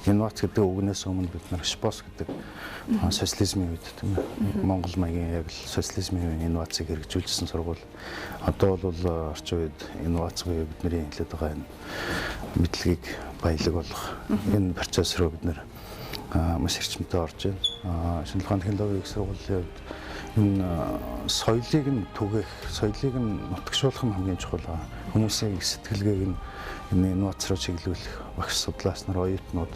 Инновац гэдэг үгнээс өмнө бид нар ШПОС гэдэг социализмын үед, тийм ээ, Монгол маягийн яг л социализмын үеийн инновацийг хэрэгжүүлсэн сургууль. Одоо бол орчин үед инновац буюу бидний хэлээд байгаа энэ мэдлэгийг баялаг болгох энэ процесс руу бид нар маш эрчимтэй орж байна. Шинжлэх ухааны технологийн их сургуулийн хувьд энэ соёлыг нь түгээх, соёлыг нь нутагшуулах нь хамгийн чухал байна. Хүмүүсийн сэтгэлгээг нь энэ инновац руу чиглүүлэх багш судлаач нар, оюутнууд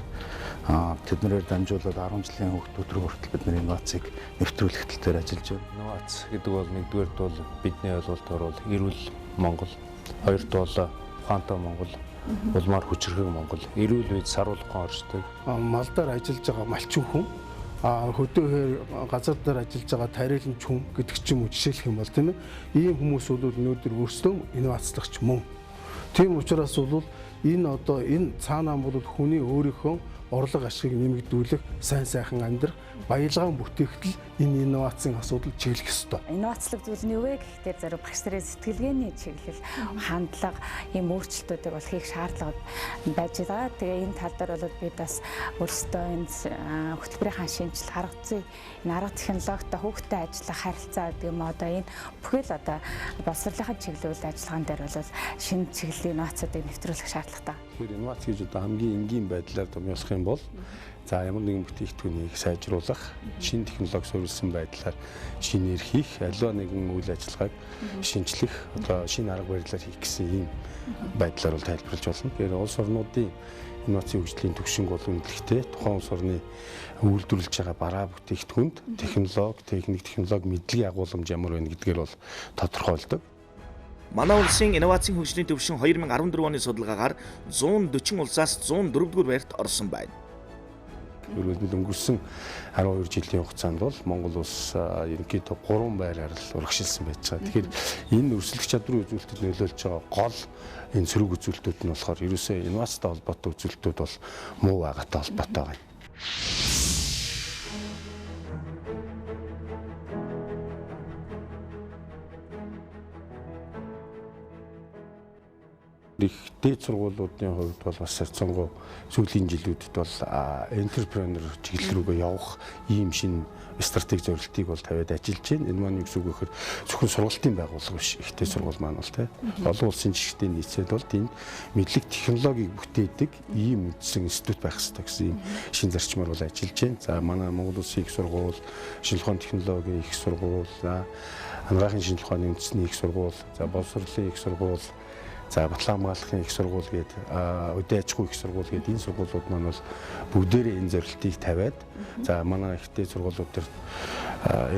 тэднэрээр дамжуулаад 10 жилийн хүүхдүүд рүү хүртэл бид нар инновацийг нэвтрүүлэх тал дээр ажиллаж байна. Инновац гэдэг бол нэгдүгээрт бол бидний ойлголтоор бол эрүүл Монгол, хоёрт бол ухаантай Монгол, улмаар хүчирхэг Монгол, эрүүл үед саруул ухаан оршдог. Малдаар ажиллаж байгаа малчин хүн, хөдөөхээр газар дээр ажиллаж байгаа тариаланч хүн гэдэг ч юм уу жишээлх юм бол, тийм ээ, ийм хүмүүс бол өнөөдөр өөрсдөө инновацлагч мөн. Тийм учраас бол энэ одоо энэ цаанаа бол хүний өөрийнхөө орлого ашигыг нэмэгдүүлэх, сайн сайхан амьдрах, баялгаан бүтээхэд л энэ инновацийн асуудал чиглэх ёстой. Инновацлог зүйл нь юу вэ гэхээр зориу багш нарын сэтгэлгээний чиглэл, хандлага, ийм өөрчлөлтүүдийг бол хийх шаардлага байж байгаа. Тэгээ энэ тал дээр бол бид бас өөрсдөө энэ хөтөлбөрийн шинжил, арга зүй, энэ арга технологитой хүүхдтэй ажиллах харилцаа гэдэг юм одоо энэ бүхэл одоо боловсролын чиглэл ажиллагаан дээр бол шинэ чиглэлийн инновацуудыг нэвтрүүлэх шаардлагатай. Тэгэхээр инновац гэж одоо хамгийн энгийн байдлаар томьёолох юм бол за ямар нэгэн бүтээгдэхүүнийг сайжруулах, шинэ технологи суурилсан байдлаар шинээр хийх, аливаа нэгэн үйл ажиллагааг шинжлэх, одоо шинэ арга барилаар хийх гэсэн ийм байдлаар бол тайлбарлаж болно. Тэгэхээр улс орнуудын инновацийн хөгжлийн түвшинг бол үнэлэхдээ тухайн улс орны үйлдвэрлэж байгаа бараа бүтээгдэхүүнд технологи, техник, технологи мэдлэгийн агуулмж ямар байна гэдгээр бол тодорхойлдог. Манай улсын инновацийн хөгжлийн түвшин 2014 оны судалгаагаар 140 улсаас 104-р байрт орсон байна. Өөрөөр өнгөрсөн 12 жилийн хугацаанд бол Монгол улс ерөнхийдөө 3 байраар л урагшилсан байж байгаа. Тэгэхээр энэ өрсөлдөх чадварын үзүүлэлтэд нөлөөлж байгаа гол энэ сөрөг үзүүлэлтүүд нь болохоор ерөөсөө инновацтай холбоотой үзүүлэлтүүд бол муу байгаатай холбоотой байгаа юм. Их дээд сургуулиудын хувьд бол бас харьцангуй сүүлийн жилүүдэд бол энтерпренер чиглэл рүүгээ явах ийм шинэ стратеги зорилтыг бол тавиад ажиллаж байна. Энэ маань юу гэсэн үг вэ гэхээр зөвхөн сургалтын байгууллага биш. Их дээд сургууль маань бол тийм олон улсын жишгтэй нийцээд бол тэнд мэдлэг технологиг бүтээдэг ийм үндсэн институт байх ёстой гэсэн ийм шинэ зарчмаар бол ажиллаж байна. За манай Монгол Улсын их сургууль, шинжлэх ухааны технологийн их сургууль, за анагаахын шинжлэх ухааны үндэсний их сургууль, за боловсролын их сургууль, за батлан хамгааллахын их сургууль гээд өдөө аж ахуйн их сургууль гээд энэ сургуулиуд маань бол бүгдээрээ энэ зорилтыг тавиад за манай их дээд сургуулиуд дээр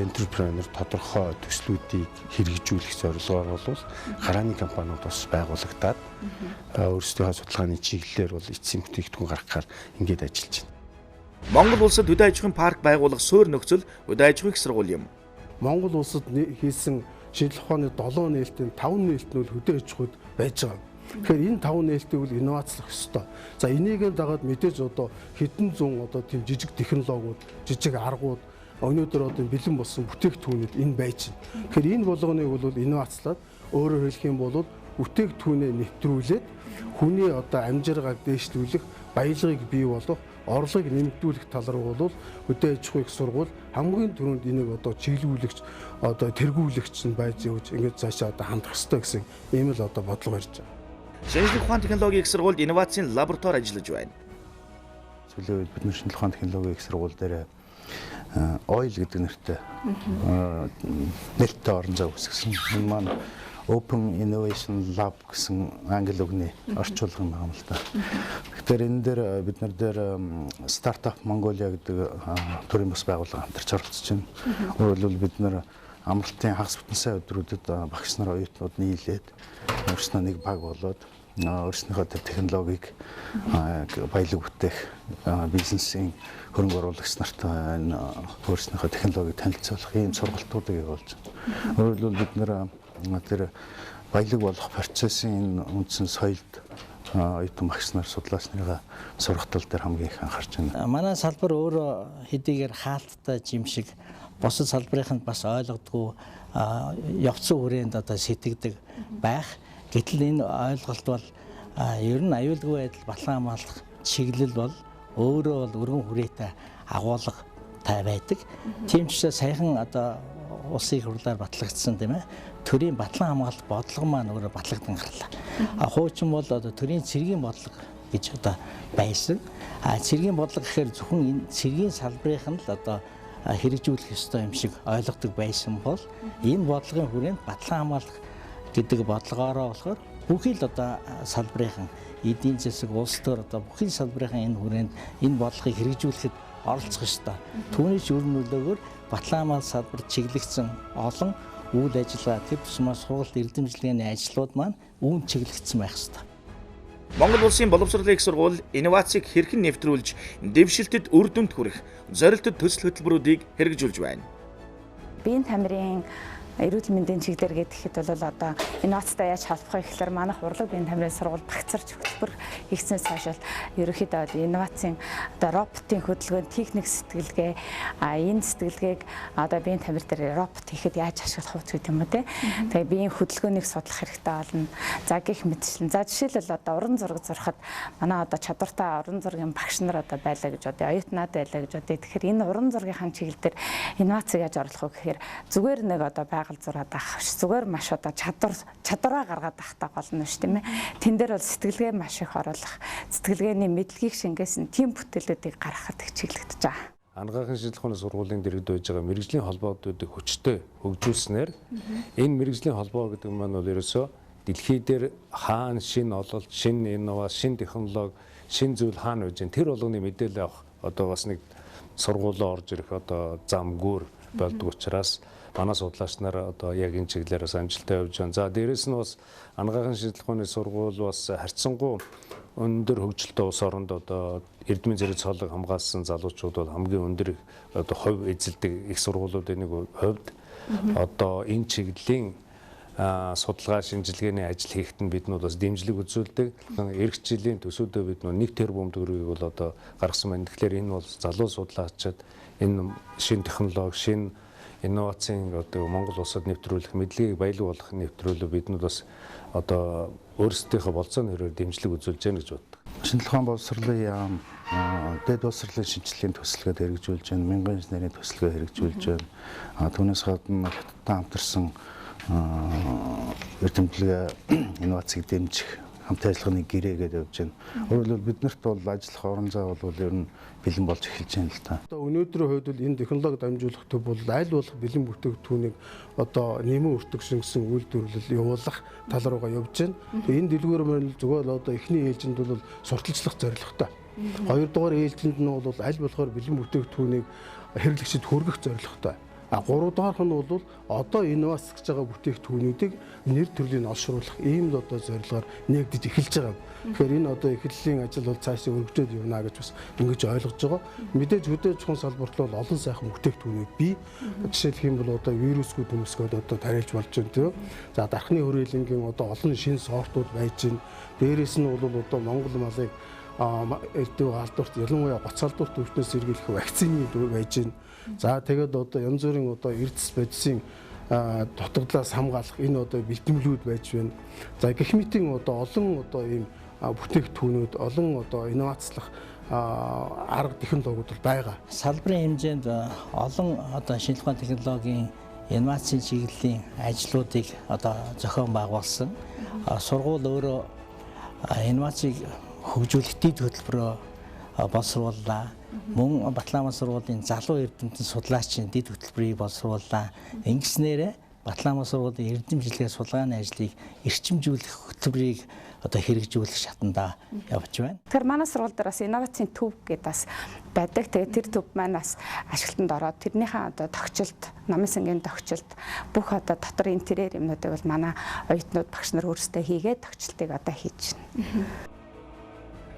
энтерпренер тодорхой төслүүдийг хэрэгжүүлэх зорилгоор бол гарааны компаниуд бас байгуулагдаад өөрсдийнхөө судалгааны чиглэлээр бол эцсийн бүтээгдэхүүн гаргахаар ингээд ажиллаж байна. Монгол улсад хөдөө аж ахуйн парк байгуулах суурь нөхцөл хөдөө аж ахуйн их сургууль юм. Монгол улсад хийсэн шинжлэх ухааны 7 нээлтийн 5 нээлт нь хөдөө аж ахуйд байж байгаа. Тэгэхээр энэ 5 нээлтийг бол инновацлах ёстой. За энийг нь дагаад мэдээж одоо хэдэн зуун одоо тийм жижиг технологиуд, жижиг аргууд өнөөдөр одоо бэлэн болсон бүтээгдэхүүнүүд энэ байж байна. Тэгэхээр энэ болгоныг бол инновацлаад өөрөөр хэлэх юм бол бүтээгдэхүүнээ нэвтрүүлээд хүний одоо амжиргааг дээшлүүлэх, баялагыг бий болгох, орлогыг нэмэгдүүлэх тал руу бол хөдөө аж ахуйн их сургууль хамгийн түрүүнд энийг одоо чиглүүлэгч, одоо тэргүүлэгч нь байж явж ингээд цаашаа одоо хандах ёстой гэсэн ийм л одоо бодлого ирж байгаа. Шинжлэх ухааны технологийн их сургуульд инновацийн лаборатори ажиллаж байна. Сүүлийн үед бид нар шинжлэх ухааны технологийн их сургууль дээр OIL гэдэг нэртэй нээлттэй орон зай үүсгэсэн. Энэ маань Open Innovation Lab гэсэн англи үгний орчуулга юм байна л да. Тэгэхээр энэ дээр бид нар дээр Startup Mongolia гэдэг төрийн бас байгууллага хамтарч оролцож байна. Өөрөөр хэлбэл бид нар амралтын хагас бүтэн сайн өдрүүдэд багш нар, оюутнууд нийлээд өөрснөө нэг баг болоод өөрснийхөө тэр технологиг баялаг бүтээх бизнесийн хөрөнгө оруулагч нарт энэ өөрснийхөө технологиг танилцуулах ийм сургалтуудыг явуулж байна. Өөрөөр хэлбэл бид нар тэр баялаг болох процессын энэ үндсэн соёлд оюутан багш нар судлаач нарыгаа сурах тал дээр хамгийн их анхаарч байна. Манай салбар өөрөө хэдийгээр хаалттай жим шиг бусад салбарынханд бас ойлгодгүй явцсан хүрээнд одоо сэтгэдэг байх. Гэтэл энэ ойлголт бол ер нь аюулгүй байдал, батлан хамгаалах чиглэл бол Өөрөө бол өргөн хүрээтэй агуулгатай байдаг. Тийм ч учраас саяхан одоо улсын их хурлаар батлагдсан, тийм ээ. Төрийн батлан хамгаалалт бодлого маань өөрөө батлагдан гарлаа. А хуучин бол одоо төрийн цэргийн бодлого гэж одоо байсан. А цэргийн бодлого гэхээр зөвхөн энэ цэргийн салбарынх нь л одоо хэрэгжүүлэх ёстой юм шиг ойлгодог байсан бол энэ бодлогын хүрээнд батлан хамгаалах гэдэг бодлогоороо болохоор бүхий л одоо салбарынхан эдийн засаг, улс төр одоо бүхий салбарынхан энэ хүрээнд энэ бодлогыг хэрэгжүүлэхэд оролцох ёстой. Түүний ч үр нөлөөгөөр батлан хамгаалалт салбарт чиглэгдсэн олон үйл ажиллагаа, тэр тусмаа сургалт, эрдэмжлэгээний ажлууд маань үүнд чиглэгдсэн байх ёстой. Монгол Улсын боловсролын их сургууль инновацийг хэрхэн нэвтрүүлж дэвшилтэд үр дүнд хүрэх зорилтод төсөл хөтөлбөрүүдийг хэрэгжүүлж байна. Биеийн тамирын эрүүл мэндийн чиглэлээр гэхэд бол одоо инновацтай яаж холбох вэ гэхээр манайх урлаг биеийн тамирын сургууль багцарч хөтөлбөр хийгдсэнээс хойш бол ерөнхийдөө бол инновацийн одоо роботын хөдөлгөөн, техник сэтгэлгээ, энэ сэтгэлгээг одоо биеийн тамир дээр робот хийхэд яаж ашиглах вэ гэдэг юм уу те. Тэгээ биеийн хөдөлгөөнийг судлах хэрэгтэй болно. За гих мэтчлэн. За жишээлбэл одоо уран зураг зурхад манай одоо чадвартай уран зургийн багш нар одоо байлаа гэж бодъё, оюутнууд байлаа гэж бодъё. Тэгэхээр энэ уран зургийн чиглэл дээр инновацийг яаж оруулах вэ гэхээр зүгээр нэг одоо байгаль зураад авах биш. Зүгээр маш одоо чадвараа гаргаад авах гол нь шүү, тийм ээ. Тэн дээр бол сэтгэлгээ маш их оруулах, сэтгэлгээний мэдлэгийг шингээсэн тийм бүтээлүүдийг гаргахад чиглэгдэж байгаа. Анагаахын шинжлэх ухааны сургуулийн дэргэд байж байгаа мэргэжлийн холбоодуудыг хүчтэй хөгжүүлснээр энэ мэргэжлийн холбоо гэдэг маань бол ерөөсөө дэлхий дээр хаана шинэ ололт, шинэ инновац, шинэ технологи, шинэ зүйл хаана байж тэр болгоны мэдээлэл авах одоо бас нэг сургуулио орж ирэх одоо замгүүр болдог учраас манай судлаач нар одоо яг энэ чиглэлээр бас амжилттай явж байна. За дээрэс нь бас анагаахын шинжлэх ухааны сургууль бас харьцангуй өндөр хөгжилтэй улс оронд одоо эрдмийн зэрэг цоолог хамгаалсан залуучууд бол хамгийн өндөр одоо хувь эзэлдэг их сургуулиудын нэг хувьд одоо энэ чиглэлийн судалгаа шинжилгээний ажил хийхэд нь бид нар бас дэмжлэг үзүүлдэг. Ирэх жилийн төсөөдөө бид 1 тэрбум төгрөгийг бол одоо гаргасан байна. Тэгэхээр энэ бол залуу судлаачид энэ шинэ технологи, шинэ инновацийн одоо Монгол улсад нэвтрүүлэх, мэдлэгийг баялаг болгох нэвтрүүлэг биднүүд бас одоо өөрсдийнхөө болцооны хэрээр дэмжлэг үзүүлж яана гэж боддог. Шинжлэх ухаан боловсролын яам дэд боловсролын шинжилгээний төсөлгөөд хэрэгжүүлж байна, мянган инженерийн төсөлгөө хэрэгжүүлж байна. Түүнээс гадна хятадтай хамтарсан эрдэмтдээ инновацийг дэмжих хамтын ажиллагааны гэрээ гэдэг явж байна. Өөрөөр хэлбэл биднэрт бол ажиллах орон зай бол ер нь бэлэн болж эхэлж байна л та. Одоо өнөөдрийн хувьд бол энэ технологи дамжуулах төв бол аль болох бэлэн бүтээгдэхүүнийг одоо нэмэн өртөг шингэсэн үйлдвэрлэл явуулах тал руугаа явж байна. Энэ дэлгүүр маань зүгээр л одоо эхний ээлжинд бол сурталчлах зорилготой. Хоёрдугаар ээлжинд нь бол аль болохоор бэлэн бүтээгдэхүүнийг хэрэглэгчид хүргэх зорилготой. А гуравдугаарх нь бол одоо инновац гэж байгаа бүтээгдэхүүнүүдийг нэр төрлийн олшруулах ийм л одоо зорилгоор нэгдэж эхэлж байгаа. Тэгэхээр энэ одоо эхлэлийн ажил бол цаашаа өргөжөөд явна гэж бас ингэж ойлгож байгаа. Мэдээж хөдөө аж ахуйн салбарт бол олон сайхан бүтээгдэхүүнүүд бий. Жишээлх юм бол одоо вирусгүй төмөсгөөд одоо тариалж болж байна тийм. За дархны хүрээлэнгийн одоо олон шинэ сортууд байж байна. Дээрээс нь бол одоо Монгол малыг элдв алдарт ялангуяа гоц алдарт өвчнөөс сэргийлэх вакцины байж байна. За тэгээд одоо янз бүрийн одоо эрдэс бодисын дутагдлаас хамгаалах энэ одоо бэлтгэлүүд байж байна. За гэх мэтийн одоо олон одоо ийм бүтээгдэхүүнүүд, олон одоо инновацлах арга технологиуд бол байгаа. Салбарын хэмжээнд олон одоо шинжлэх ухааны технологийн инновацийн чиглэлийн ажлуудыг одоо зохион байгуулсан. Сургууль өөрөө инновацийг хөгжүүлэх дэд хөтөлбөрөөр боловсрууллаа. Мөн Батламан сургуулийн залуу эрдэмтэн судлаачийн дэд хөтөлбөрийг боловсрууллаа. Ингэснээрээ Батламан сургуулийн эрдэм жилгээ судалгааны ажлыг эрчимжүүлэх хөтөлбөрийг одоо хэрэгжүүлэх шатанда явж байна. Тэгэхээр манай сургууль дээр бас инновацийн төв гэдэг бас байдаг. Тэгээд тэр төв маань бас ашиглалтанд ороод тэрнийхээ одоо тогтчлт, намын сангийн тогтчлт бүх одоо дотор интерьер юмнуудыг бол манай оюутнууд багш нар өөрсдөө хийгээд тогтчлтыг одоо хийж байна.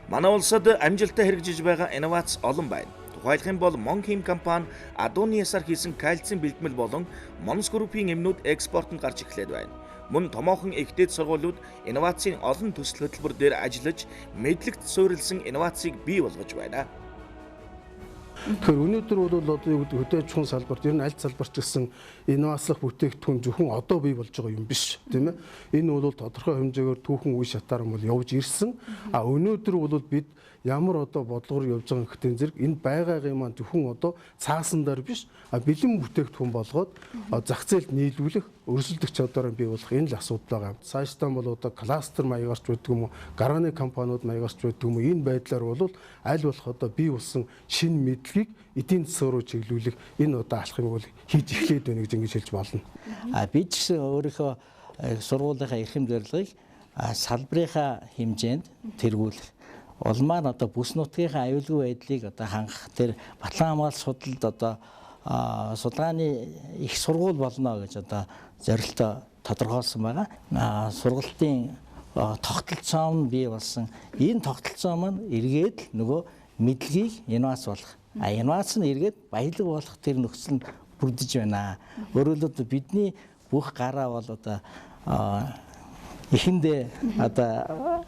Манай улсад амжилттай хэрэгжиж байгаа инновац олон байна. Тухайлах юм бол Монхим компани адууны ясаар хийсэн кальцийн бэлтгэл болон Монс группийн эмнүүд экспортод гарч эхлээд байна. Мөн томоохон их дээд сургуулиуд инновацийн олон төсөл хөтөлбөр дээр ажиллаж мэдлэгт суурилсан инновацийг бий болгож байна. Тэгэхээр өнөөдөр бол одоо юу гэдэг хөдөө аж ахуйн салбарт ер нь аль салбарт ч гэсэн инновацлах бүтээгдэхүүн зөвхөн одоо бий болж байгаа юм биш, тийм ээ. Энэ бол тодорхой хэмжээгээр түүхэн үе шатаар бол явж ирсэн. А өнөөдөр бол бид ямар одоо бодлогоор явж байгаа гэхдээ зэрэг энэ байгаагийн маань зөвхөн одоо цаасан дээр биш бэлэн бүтээгдэхүүн болгоод зах зээлд нийлүүлэх, өрсөлдөх чадвараа бий болох энэ л асуудал байгаа. Цаашдаа бол одоо кластер маягаар ч байдаг юм уу, гарааны компаниуд маягаар ч байдаг юм уу, энэ байдлаар бол аль болох одоо бий болсон шинэ мэдлэгийг эдийн засаг руу чиглүүлэх энэ одоо алхмыг бол хийж эхлээд байна гэж ингэж хэлж болно. Би ч гэсэн өөрийнхөө сургуулийнхаа эрхэм зорилгыг салбарынхаа хэмжээнд тэргүүлэх, улмаар одоо бүс нутгийнхаа аюулгүй байдлыг одоо хангах тэр батлан хамгаалалт судалд одоо судалгааны их сургууль болно гэж одоо зорилтоо тодорхойлсон байгаа. Сургалтын тогтолцоо нь бий болсон. Энэ тогтолцоо маань эргээд л нөгөө мэдлэгийг инновац болох. А инновац нь эргээд баялаг болох тэр нөхцөл нь бүрдэж байна. Өөрөөр хэлбэл бидний бүх гараа бол одоо эхэндээ одоо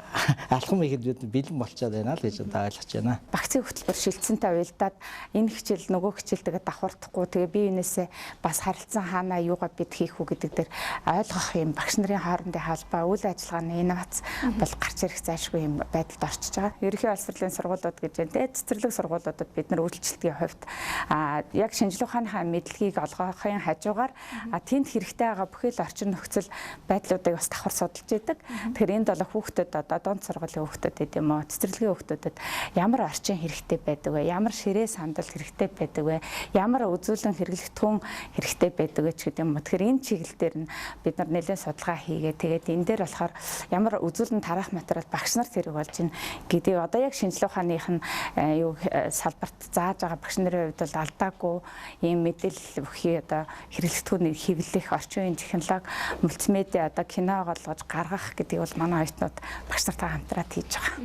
алхам ихэд бид бэлэн болчиход байна л гэж одоо ойлгож байна. Багцын хөтөлбөр шилжсэнтэй уялдаад энэ хичээл нөгөө хичээлтэйгээ давхардахгүй, тэгээ бие биенээсээ бас харилцан хаанаа юугаа бид хийх үү гэдэг дээр ойлгох юм багш нарын хоорондын холбоо, үйл ажиллагааны инновац бол гарч ирэх зайлшгүй юм байдалд орчиж байгаа. Ерөнхий боловсролын сургуулиуд гэж байна те, цэцэрлэг сургуулиудад бид нар үйлчлэлтийн хувьд яг шинжлэх ухааныхаа мэдлэгийг олгохын хажуугаар тэнд хэрэгтэй байгаа бүхэл орчин нөхцөл байдлуудыг бас давхар судалж идэг. Тэгэхээр энд бол хүүхдэд одоо дунд сургуулийн хүүхдэд гэдэг юм уу, цэцэрлэгийн хүүхдэд ямар орчин хэрэгтэй байдаг вэ? Ямар ширээ сандал хэрэгтэй байдаг вэ? Ямар үзүүлэн хэрэглэгдэхүүн хэрэгтэй байдаг вэ ч гэдэг юм уу. Тэгэхээр энэ чиглэл дээр нь бид нар нэлээд судалгаа хийгээ. Тэгээд энэ дээр болохоор ямар үзүүлэн тараах материал багш нарт хэрэг болж байна гэдгийг одоо яг шинжлэх ухааных нь юу салбарт зааж байгаа багш нарын хувьд бол алдаагүй ийм мэдээлэл бүхий одоо хэрэглэгдэхүүнийг хэвлэх орчин үеийн технологи, мультимедиа одоо кино болгож гаргах гэдгийг бол манай оюутнууд багш нартай хамтраад хийж байгаа.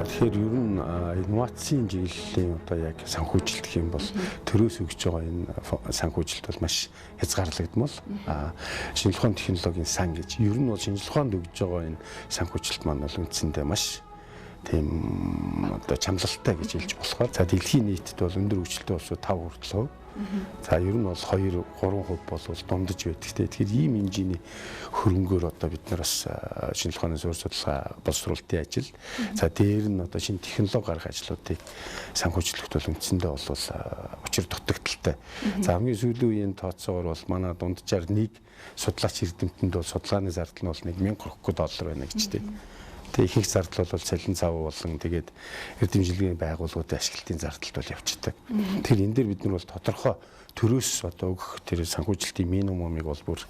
Тэгэхээр ер нь инновацийн чиглэлийн одоо яг санхүүжилт гэх юм бол төрөөс өгч байгаа энэ санхүүжилт бол маш хязгаарлагдмал. Шинжлэх ухааны технологийн сан гэж ер нь бол шинжлэх ухаанд өгж байгаа энэ санхүүжилт маань бол үндсэндээ маш тийм одоо чамлалтай гэж хэлж болохоор, за дэлхийн нийтэд бол өндөр хөгжилтэй улсууд 5 хүртэл хувь. За ер нь бол 2 3% бол дундаж байдаг те. Тэгэхээр ийм хэмжээний хөрөнгөөр одоо бид нар бас шинжлэх ухааны суурь судалгаа боловсруулалтын ажил, за дээр нь одоо шинэ технологи гаргах ажлуудыг санхүүжлэхэд бол үндсэндээ бол учир дутагдaltaй. За хамгийн сүүлийн үеийн тооцоогоор бол манай дунджаар нэг судлаач эрдэмтэнд бол судалгааны зардал нь бол $1,030 доллар байна гэж те. Тэгээ ихэнх зардал бол цалин цав болон тэгээд эрдэмжлэгийн байгууллагуудын ашиглалтын зардалд бол явчихдаг. Тэгэхээр энэ дээр бид нар бол тодорхой төрөөс одоо өгөх тэр санхүүжилтийн минимумыг бол бүр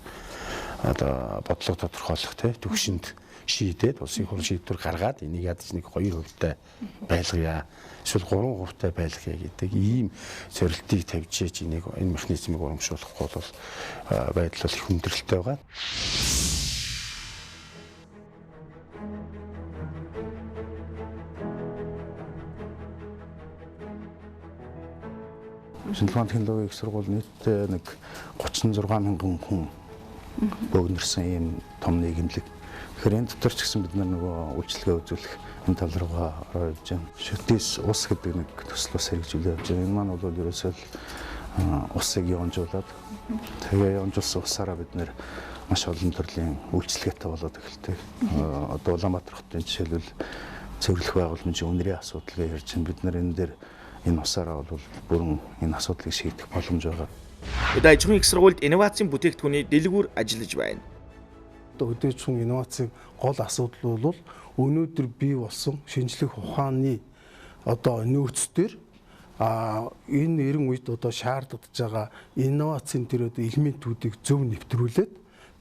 одоо бодлого тодорхойлох те төвшөнд шийдээд улсын хурал шийдвэр гаргаад энийг ядаж нэг 2% байлгая эсвэл 3% байлгая гэдэг ийм зорилтыг тавьж ээж энийг энэ механизмыг урамшуулахгүй бол байдал бол их хүндрэлтэй байгаа. Шинжлэх ухааны технологийн их сургууль нийтдээ нэг 36 мянган хүн бөөгнөрсөн ийм том нийгэмлэг. Тэгэхээр энэ дотор ч гэсэн бид нар нөгөө үйлчилгээ үзүүлэх энэ тал руугаа ороо явж байна. Шүтээс ус гэдэг нэг төсөл бас хэрэгжүүлээ явж байна. Энэ маань бол ерөөсөө л усыг явуулжуулаад тэгээ явуулсан усаараа бид нэр маш олон төрлийн үйлчилгээтэй болоод эхэлдэг. Одоо Улаанбаатар хотын жишээлбэл цэвэрлэх байгууламжийн үнэрийн асуудлыг ярьж байна. Бид нар энэ дээр энэ усаараа бол бүрэн энэ асуудлыг шийдэх боломж байгаа. Хөдөө аж ахуйн их сургуульд инновацийн бүтээгдэхүүний дэлгүүр ажиллаж байна. Одоо хөдөө аж ахуйн инновацийн гол асуудал бол өнөөдөр бий болсон шинжлэх ухааны одоо нөөцдөр энэ 90 үед одоо шаардлагатай байгаа инновацийн тэр одоо элементүүдийг зөв нэвтрүүлээд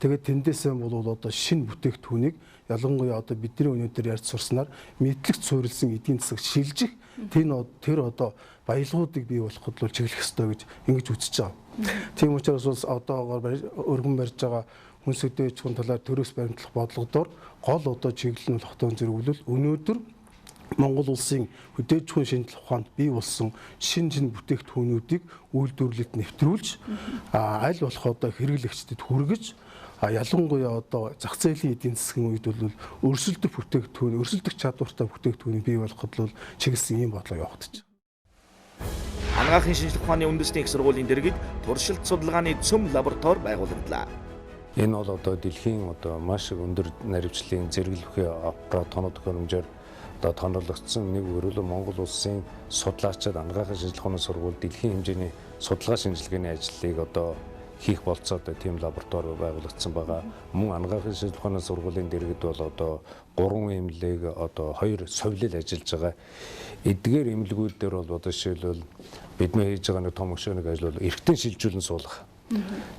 тэгээд тэндээсээ бол одоо шинэ бүтээгдэхүүнийг ялангуяа одоо бидний өнөөдөр ярьж сурснаар мэдлэгт суурилсан эдийн засаг шилжих тэр одоо баялгуудыг бий болгоход бол чиглэх ёстой гэж ингэж үзэж байгаа. Тийм учраас бол одоогоор өргөн барьж байгаа хүнс хөдөө аж ахуйн талаар төрөөс баримтлах бодлогодоор гол одоо чиглэл нь хотон зэрэглэл өнөөдөр Монгол улсын хөдөө аж ахуйн шинжлэх ухаанд бий болсон шинэ бүтээгдэхүүнүүдийг үйлдвэрлэлд нэвтрүүлж аль болох одоо хэрэглэгчдэд хүргэж ялангуяа одоо зах зээлийн эдийн засгийн үед бол өрсөлдөх бүтээгдэхүүн, өрсөлдөх чадвартай бүтээгдэхүүнийг бий болгоход бол чиглэсэн ийм бодлого явагдаж. Анагаахын шинжлэх ухааны үндэсний их сургуулийн дэргэд туршилт судалгааны цөм лаборатори байгуулагдлаа. Энэ бол одоо дэлхийн одоо маш өндөр наривчлалын зэрэглэхүй аппарат тоног төхөөрөмжөөр одоо тоноглогдсон нэг өрөөлөө Монгол улсын судлаачид анагаахын шинжлэх ухааны сургууль дэлхийн хэмжээний судалгаа шинжилгээний ажлыг одоо хийх болцоотой тийм лаборатори байгуулагдсан байгаа. Мөн анагаахын шинжлэх ухааны сургуулийн дэргэд бол одоо 3 эмнэлэг одоо 2 совилол ажиллаж байгаа. Эдгээр эмнэлгүүд дээр бол одоо жишээлбэл бидний хийж байгаа нэг том өшөөний ажил бол эргэтэн шилжүүлэн суулгах.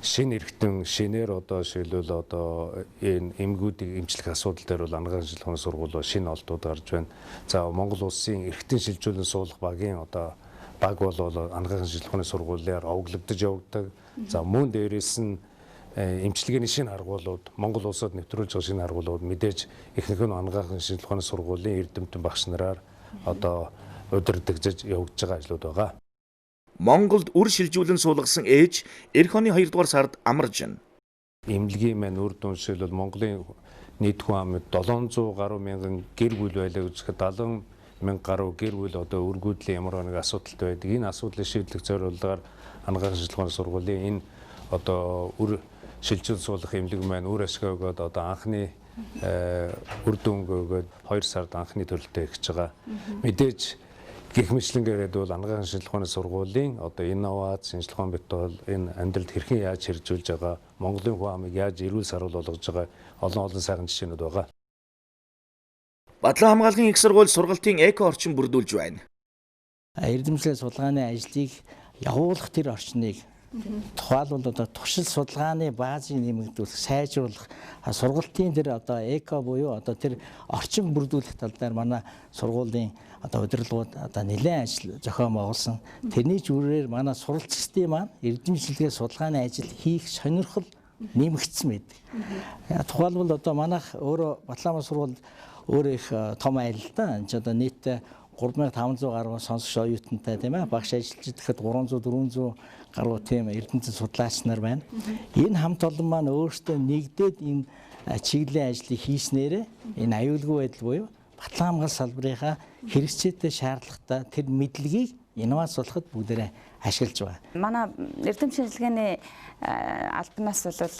Шинэ эргэтэн шинээр одоо жишээлбэл одоо энэ эмгүүдийг эмчлэх асуудал дээр бол анагаахын шинжлэх ухааны сургууль шинэ олдууд гарч байна. За Монгол улсын эргэтэн шилжүүлэн суулгах багийн одоо баг бол анагаахын шинжлэх ухааны сургуулиар овоглогдож явагддаг. За мөн дээрээс нь эмчилгээний шинэ аргуулууд Монгол улсад нэвтрүүлж байгаа шинэ аргуулууд мэдээж ихэнх нь анагаахын шинжлэх ухааны сургуулийн эрдэмтэн багш нараар одоо удирдахж явагдаж байгаа ажлууд байгаа. Монголд үр шилжүүлэн суулгасан ээж эх оны 2 дугаар сард амарж байна. Эмнэлгийн маань үр дүн жишээлбэл Монголын нийт хүн амд 700 гаруй мянган гэр бүл байлаа гэж 70 мянга гаруй гэр бүл одоо өргүүдлийн ямар нэг асуудалтай байдаг. Энэ асуудлыг шийдлэх зорилгоор анагаахын шинжлэх ухааны сургуулийн энэ одоо үр шилжүүл суулгах эмнэлэг маань үр ашиг өгөөд одоо анхны үр дүнг өгөөд 2 сард анхны төрөлтөө эхэлж байгаа. Мэдээж гэх мэтлэнгээр бол анагаахын шинжлэх ухааны сургуулийн одоо инновац, шинжлэх ухаан битүүл энэ амьдралд хэрхэн яаж хэрэгжүүлж байгаа, Монголын хүн амыг яаж эрүүл саруул болгож байгаа олон олон сайхан жишээнүүд байгаа. Батлан хамгаалгын их сургууль сургалтын эко орчин бүрдүүлж байна. Эрдэмтдийн судалгааны ажлыг явуулах тэр орчныг тухайлбал одоо туршил судалгааны баазыг нэмэгдүүлэх, сайжруулах, сургалтын тэр одоо эко буюу одоо тэр орчин бүрдүүлэх тал дээр манай сургуулийн одоо удирдлагууд одоо нэлээд ажил зохион байгуулсан. Тэрний ч үрээр манай суралцагчдын маань эрдэмтдийн судалгааны ажил хийх сонирхол нэмэгдсэн байдаг. Тухайлбал одоо манайх өөрөө Батлан сургууль өөрөө их том айл л да. Энд ч одоо нийтдээ 3500 гаруй сонсогч оюутантай тийм багш ажиллаж ирэхэд 300 400 гаруй тийм эрдэмтэн судлаач нар байна. Энэ хамт олон маань өөрсдөө нэгдээд энэ чиглэлийн ажлыг хийснээрээ энэ аюулгүй байдал буюу батлан хамгаалал салбарынхаа хэрэгцээтэй шаардлагатай тэр мэдлэгийг инновац болоход бүгдээрээ ашиглаж байгаа. Манай эрдэм шинжилгээний албанаас бол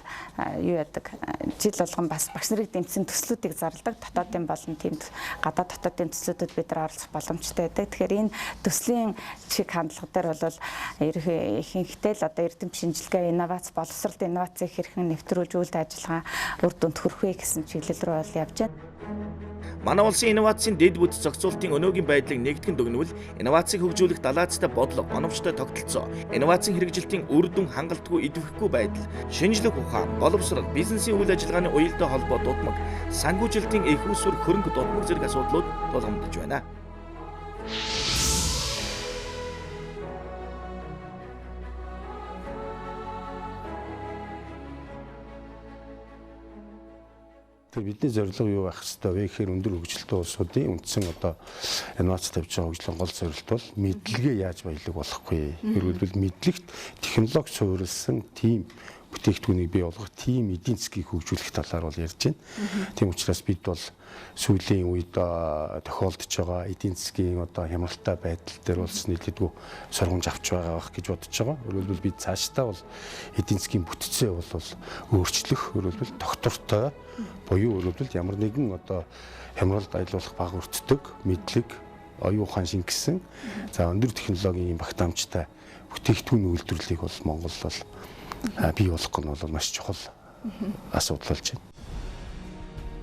юу яадаг жил болгон бас багш нарыг дэмжсэн төслүүдийг зарладаг. Дотоодын болон тийм гадаад дотоодын төслүүдэд бид нар оролцох боломжтой байдаг. Тэгэхээр энэ төслийн чиг хандлага дээр бол ихэнхдээ л одоо эрдэм шинжилгээ, инновац, боловсролд инновацийг хэрхэн нэвтрүүлж үйл ажиллагаа үр дүнд хүрэх вэ гэсэн чиглэл рүү бол явж байна. Манай улсын инновацийн дэд бүт зохицуултын өнөөгийн байдлыг нэгтгэн дүгнвэл инновацийг хөгжүүлэх далаацтай бодлого, оновчтой тогтолцоо, инновацийн хэрэгжилтийн үр дүн хангалтгүй идэвхгүй байдал, шинжлэх ухаан, боловсрол, бизнесийн үйл ажиллагааны уялдаа холбоо дутмаг, санхүүжилтийн эх үүсвэр хөрөнгө дутмаг зэрэг асуудлууд тулгамдж байна. Тэгэхээр бидний зорилго юу байх ёстой вэ гэхээр өндөр хөгжилтэй улсуудын үндсэн одоо инновац тавьж байгаа хөгжлийн гол зорилт бол мэдлэгээ яаж баялаг болохгүй. Хэрвээ мэдлэгт технологи суурилсан тийм бүтээгдэхүүнийг бий болгох, тийм эдийн засгийг хөгжүүлэх талаар бол ярьж байна. Тийм учраас бид бол сүүлийн үед тохиолдож байгаа эдийн засгийн одоо хямралтай байдал дээр бол нийлээдгүй сургамж авч байгаа байх гэж бодож байгаа. Өөрөлдвөл бид цаашдаа бол эдийн засгийн бүтцээ бол өөрчлөх, өөрөлдвөл тогтвортой буюу өөрөлдвөл ямар нэгэн одоо хямралд аялуулах баг өртдөг мэдлэг, оюун ухаан шингэсэн за өндөр технологийн багтаамжтай бүтээгдэхүүн үйлдвэрлэлийг бол Монгол бол бий болгох нь бол маш чухал асуудал болж байна.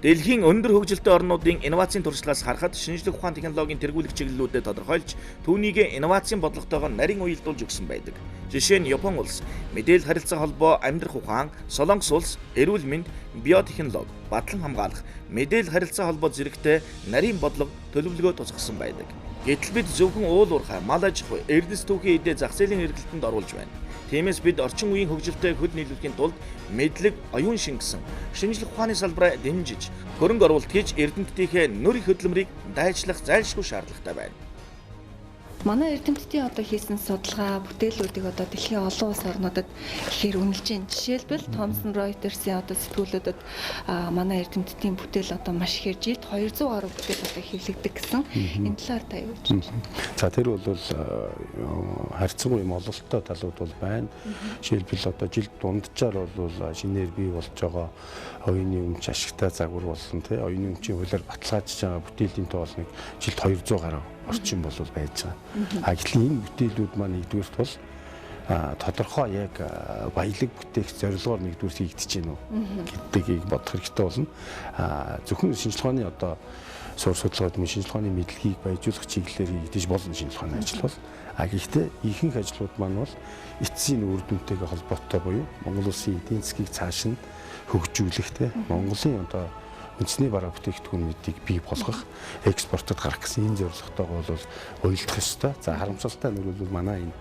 Дэлхийн өндөр хөгжилтэй орнуудын инновацийн туршлагаас харахад шинжлэх ухаан технологийн тэргүүлэх чиглэлүүдэд тодорхойлж түүнийг инновацийн бодлоготойгоо нарийн уялдуулж өгсөн байдаг. Жишээ нь Япон улс мэдээлэл харилцаа холбоо, амьдрах ухаан, Солонгос улс эрүүл мэнд, биотехнологи, батлан хамгаалах, мэдээлэл харилцаа холбоо зэрэгтэй нарийн бодлого төлөвлөгөө тусгасан байдаг. Гэтэл бид зөвхөн уул уурхай, мал аж ахуй, эрдэс түүхийн эдээ зах зээлийн эргэлтэнд оруулж байна. Тиймээс бид орчин үеийн хөгжилтэй хөл нийлүүлэхийн тулд мэдлэг, оюун шингэсэн шинжлэх ухааны салбараа дэмжиж, хөрөнгө оруулалт хийж эрдэмтдийнхээ нүр их хөдөлмөрийг дайчлах зайлшгүй шаардлагатай байна. Манай эрдэмтдийн одоо хийсэн судалгаа бүтээлүүдийг одоо дэлхийн олон улс орнуудад ихээр үнэлж байна. Жишээлбэл Thomson Reuters-ийн одоо сэтгүүлүүдэд манай эрдэмтдийн бүтээл одоо маш ихээр жилд 200 гаруй бүтээл одоо хэвлэгдэх гэсэн. Энэ талаар та юу гэж байна? За тэр бол харьцангуй юм ололттой талууд бол байна. Жишээлбэл одоо жилд дунджаар бол шинээр бий болж байгаа оюуны өмч ашигтай загвар болсон тий оюуны өмчийн хуулиар баталгаажиж байгаа бүтээлийн тоо бол нэг жилд 200 гаруй орчим бол байж байгаа. А гэтэл энэ бүтээлүүд маань нэгдүгээрт бол тодорхой яг баялаг бүтээх зорилгоор нэгдүгээр хийгдэж гин үү гэдгийг бодох хэрэгтэй болно. Зөвхөн шинжилгээ ухааны одоо суурь судалгаад шинжилгээ ухааны мэдлэгийг баяжуулах чиглэлээр хийгдэж болно шинжилгээ ухааны ажил бол. А гэхдээ ихэнх ажлууд маань бол эцсийн үр дүнтэйгээ холбоотой буюу Монгол улсын эдийн засгийг цааш нь хөгжүүлэх те Монголын одоо үндэсний бараа бүтээгдэхүүнүүдийг бий болгох, экспортод гаргах гэсэн энэ зорилготойгоо бол уялдах ёстой. За харамсалтай нь бол манай энэ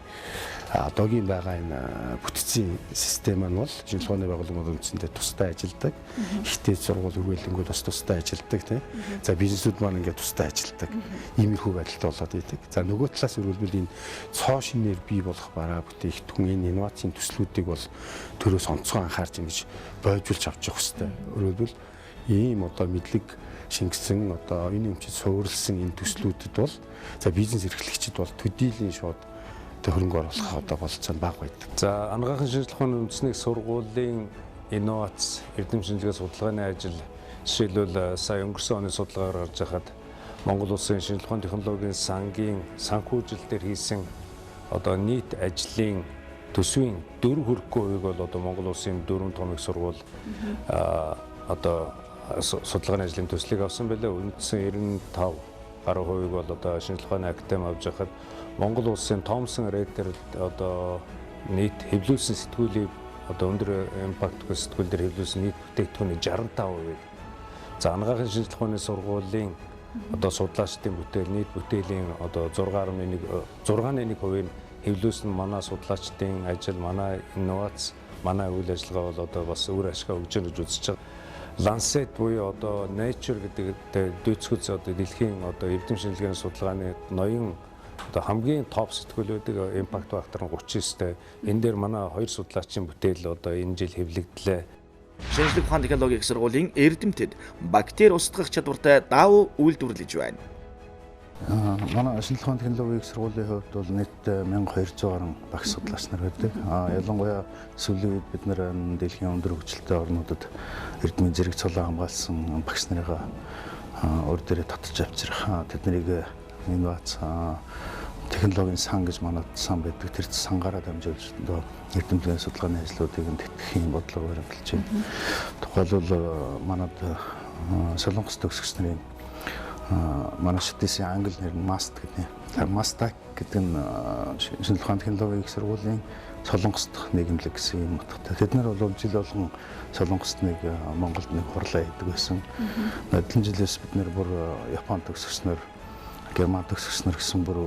одоогийн байгаа энэ бүтцийн систем нь бол шинжилгээ ухааны байгууллагууд үндсэндээ тусдаа ажилладаг. Ихтэй сургууль хүрээлэнгүүд бас тусдаа ажилладаг тийм. За бизнесүүд маань ингээд тусдаа ажилладаг. Иймэрхүү байдалтай болоод идэг. За нөгөө талаас өргөлбөл энэ цоо шинээр бий болох бараа бүтээгдэхүүн энэ инновацийн төслүүдийг бол төрөөс онцгой анхаарч ингэж бойжуулж авч явах хэрэгтэй. Өргөлбөл ийм одоо мэдлэг шингэсэн одоо оюуны өмчөд суурилсан энэ төслүүдэд бол за бизнес эрхлэгчид бол төдийлөн шууд хөрөнгө оруулах одоо бололцоо нь бага байдаг. За анагаахын шинжилгээ ухааны үндэсний сургуулийн инновац эрдэм шинжилгээ судалгааны ажил жишээлбэл сая өнгөрсөн оны судалгаагаар гарч байхад Монгол улсын шинжилгээ ухааны технологийн сангийн санхүүжилт дээр хийсэн одоо нийт ажлын төсвийн 4 хүрэхгүй хувийг бол одоо Монгол улсын 4 том их сургууль одоо судалгааны ажлын төслийг авсан байлаа. Үндсэн 95 гаруй хувийг бол одоо шинжилгээ ухааны академи авч байхад Монгол улсын Thomson Reuters одоо нийт хэвлүүлсэн сэтгүүлийг одоо өндөр импактгүй сэтгүүл дээр хэвлүүлсэн нийт бүтээгдэхүүний 65%-ийг за анагаахын шинжилгээ ухааны сургуулийн одоо судлаачдын бүтээл нийт бүтээлийн одоо 6.1 6.1%-ийг хэвлүүлсэн манай судлаачдын ажил, манай инновац, манай үйл ажиллагаа бол одоо бас үр ашгаа өгж байгаа гэж үзэж байгаа. Lancet буюу одоо Nature гэдэг дүйцэхүйц одоо дэлхийн одоо эрдэм шинжилгээний судалгааны ноён одоо хамгийн топ сэтгүүлүүдийг импакт фактор нь 39-тэй. Энэ дээр манай хоёр судлаачийн бүтээл одоо энэ жил хэвлэгдлээ. Шинжлэх ухааны технологийн их сургуулийн эрдэмтэд бактери устгах чадвартай даав үйлдвэрлэж байна. Манай шинжлэх ухааны технологийн их сургуулийн хувьд бол нийт 1200 гаруй багш судлаач нар байдаг. Ялангуяа сүүлийн үед бид нар дэлхийн өндөр хөгжилтэй орнуудад эрдмийн зэрэг цолоо хамгаалсан багш нарыгаа өөр дээрээ татж авчрах, тэднийг инновац технологийн сан гэж манад сан байдаг. Тэр сангаараа дамжуулж одоо эрдэмтдийн судалгааны ажлуудыг тэтгэхийн бодлого баримталж байна. Тухайлбал манад Солонгос төгсөгч нарын манай шатисын англи нэр нь MAST гэдэг. MASTAC гэдэг нь шинжлэх ухааны технологийн их сургуулийн Солонгос дахь нийгэмлэг гэсэн юм утгатай. Тэд нар бол жил болгон Солонгост нэг, Монголд нэг хурлаа хийдэг байсан. Эдэн жилээс бид нар бүр Японд төгсгснөр, Герман төгсгснөр гэсэн бүр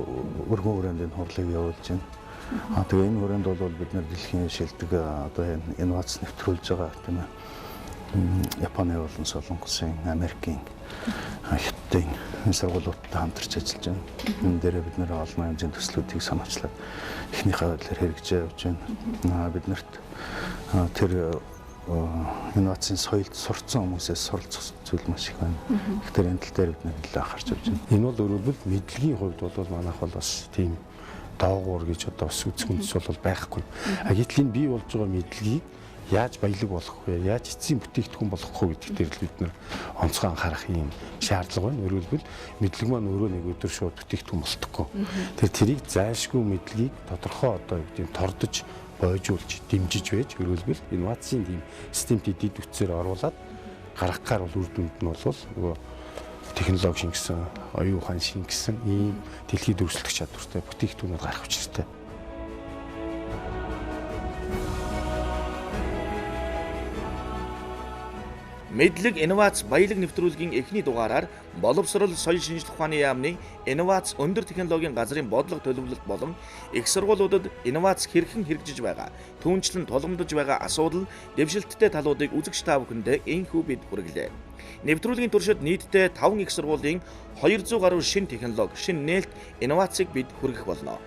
өргөн хүрээнд энэ хурлыг явуулж байна. Тэгээ энэ хүрээнд бол бид нар дэлхийн шилдэг одоо энэ инновац нэвтрүүлж байгаа тийм ээ. Японы болон Солонгосын, Америкийн, Хятадын сургуулиудтай хамтарч ажиллаж байна. Энэ дээрээ бид нэр олон янзын төслүүдийг санаачлаад эхнийхээ байдлаар хэрэгжиж явж байна. Бид нарт тэр инновацийн соёлд сурцсан хүмүүсээс суралцах зүйл маш их байна. Тэгэхээр энэ тал дээр бид нэр нэлээд анхаарч явж байна. Энэ бол өөрөлдөл мэдлэгийн хувьд бол манайх бол бас тийм доогуур гэж одоо бас үзэх үндэс бол байхгүй. А гэтэл энэ бий болж байгаа мэдлэгийг яаж баялаг болох вэ? Яаж эцсийн бүтээгдэхүүн болох вэ гэдэг дээр л бид нэр онцгой анхаарах юм шаардлага байна. Өөрөөр хэлбэл мэдлэг маань өөрөө нэг өдөр шууд бүтээгдэхүүн болтоггүй. Тэр тэрийг зайлшгүй мэдлэгийг тодорхой одоо юу гэдэг нь тордож, бойжуулж, дэмжиж байж өөрөөр хэлбэл инновацийн тийм системт дэд үтсээр оруулаад гаргах гар бол үр дүнд нь бол нөгөө технологи шингэсэн, оюун ухаан шингэсэн ийм дэлхийд өрсөлдөх чадвартай бүтээгдэхүүнүүд гарах учиртай. Мэдлэг, инновац, баялаг нэвтрүүлгийн эхний дугаараар боловсрол, соёл шинжлэх ухааны яамны инновац, өндөр технологийн газрын бодлого төлөвлөлт болон их сургуулиудад инновац хэрхэн хэрэгжиж байгаа, түүнчлэн тулгамдж байгаа асуудал, дэвшилттэй талуудыг үзэгч та бүхэндээ энхүү бид хүргэлээ. Нэвтрүүлгийн туршид нийтдээ 5 их сургуулийн 200 гаруй шинэ технологи, шинэ нээлт, инновацийг бид хүргэх болно.